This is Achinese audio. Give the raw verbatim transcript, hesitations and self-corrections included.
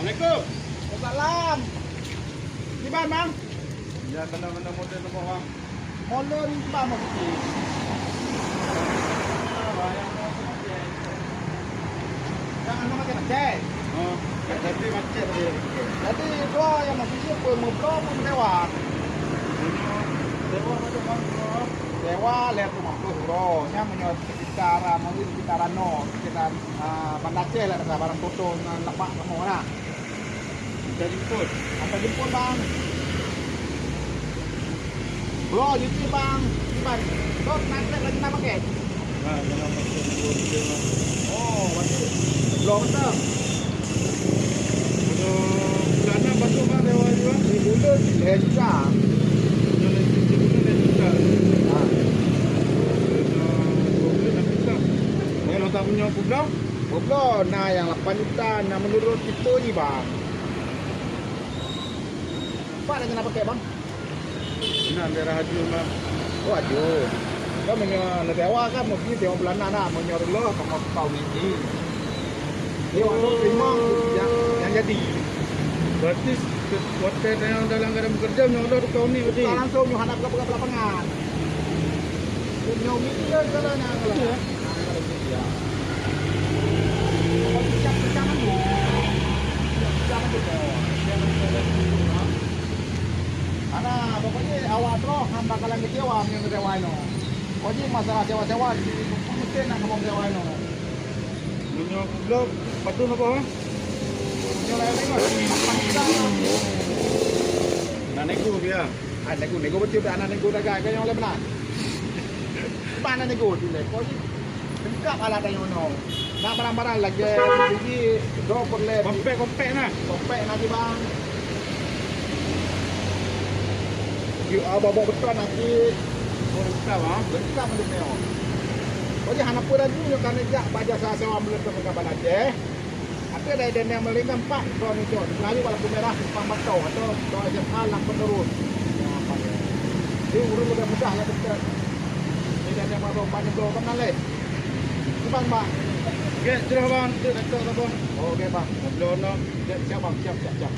Assalamualaikum. Waalaikumsalam. Kiban, Bang? Ya, kena-kena model apa, Bang? Model ni, Bang, mau sikit. Jangan sama macam macet. Oh, jadi macet dia. Jadi, dua yang mau sikit pun mau blow pun sewa. Sewa macam mana, Bang? Sewa lhèe reutôh lhèe ploh euro. Nyan meunyoe sekitaran, mungkin sekitaran no, sekitaran, ah, Banda Aceh lah, kata barang foto ngan lapak kamoe lah. Kita jemput. Kita jemput, Bang. Bro, jemput, Bang. Iban. Bro, nanti lagi nama ke? Nah, jangan masuk dulu, dia, Bang. Oh, masuk. Belum, Bang. Udah bulanan masuk, Bang, dewa juga. Di bulan, eh, juga. Udah lagi, di bulan, eh, juga. Ah. Udah dua bulan, dah bisa. Ni, lo tak punya kubla? Kubla, nah, yang lapan juta, nah, menurut kita ni, Bang. Empat aja nak pakai, Bang. Nah, daerah Hajun, Bang. Oh, Hajun. Kan meunyoe neusewa kan, mungkin sewa bulanan lah, meunyoe reuloh, sama setahun ini. Dia waktu terima yang, yang jadi. Berarti se-, watèe tanyoe dalam keadaan bekerja, meunyoe reuloh dua tahun ni berarti? Bukan langsung, nyoe hana buka-buka lapangan. Nyoe mikir kalau nak, kalau. Iya. Kalau siap kerja kan, siap kerja kan, Ana, pokoknya awak troh han bakalan kecewa meunyoe kecewa inoe. Pokoknya masalah sewa-sewa di mungkin nak kamoe sewa inoe. Meunyoe goblok, patut apa, ha? Meunyoe lain tengok, lapan juta. Nak nego dia. Ah, nego, nego betul dah, nak nego dah, kan yang oleh benar. Mana nego tu leh? Kau ni lengkap alat dan nyono. Nak barang-barang lagi, biji, do perle. Kompek-kompek nah. Kompek nanti, Bang. Yuk, ah, bobok beton nanti. Oh, lengkap, ah. Lengkap nanti, Neo. Oh, dia hana pun laju, nyo kan jak baja sa sewa meletup ke Banda Aceh. Tapi ada dendeng melingkang empat, kau ni, Cok. Melayu walaupun merah, simpang batong atau kau S M A lang penerus. Ya, apa ya? Jadi, urang mudah-mudah lah dekat. Ini dendeng baru, empat nyeblong kan, Naleh? Bukan, Bang. Oke, cerah, Bang. Cek, cek, cek, Bang. Oh, oke, Bang. Nyeblong, no. Siap, siap, Bang. Siap, siap, siap.